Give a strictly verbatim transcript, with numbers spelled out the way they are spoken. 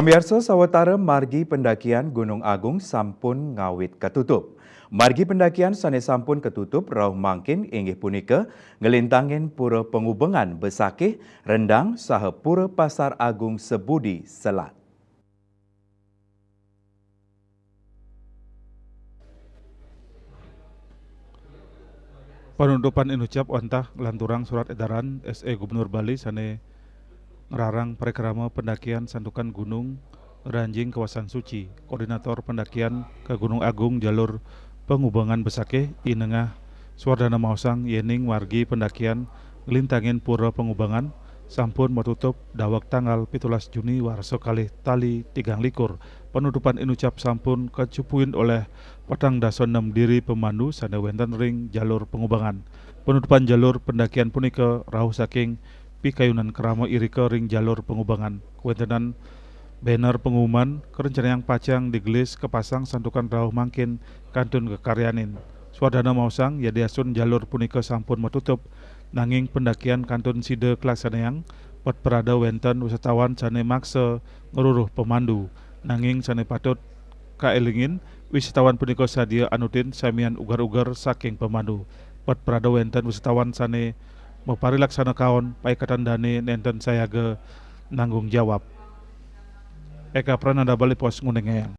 Pamiarsa sawetara, margi pendakian Gunung Agung sampun ngawit katutup. Margi pendakian sane sampun katutup rauh mangkin inggih punika nglintangin Pura Pengubengan Besakih, Rendang saha Pura Pasar Agung Sebudi, Selat. Panutupan inucap wantah nglanturang surat edaran S E Gubernur Bali sane ngrarang parikrama pendakian santukan gunung ngranjing kawasan suci. Koordinator pendakian ka Gunung Agung jalur Pengubengan Besakih, I Nengah Suwardana maosang yening margi pendakian nglintangin Pura Pengubengan sampun matutup daweg tanggal pitulas Juni warsa kalih tali tigang likur. Panutupan inucap sampun kacupuin oleh patang dasa nem diri pemandu sane wenten ring jalur Pengubengan. Panutupan jalur pendakian punika rauh saking pikayunan krama irika ring jalur Pengubengan. Kawentenan banner pengumuman karencanayang pacang digelis kapasang santukan rauh mangkin kantun kakaryanin. Suwardana maosang, yadiastun jalur punika sampun matutup, nanging pendakian kantun sida kalaksanayang, pet prada wenten wisatawan sane maksa ngruruh pemandu. Nanging sane patut kaelingin, wisatawan punika sadia anutin samian uger-uger saking pemandu. Pet prada wenten wisatawan sane maparilaksana kaon, paiketan dane nenten sayaga nanggung jawab. Eka Prananda, Bali Post, nguningayang.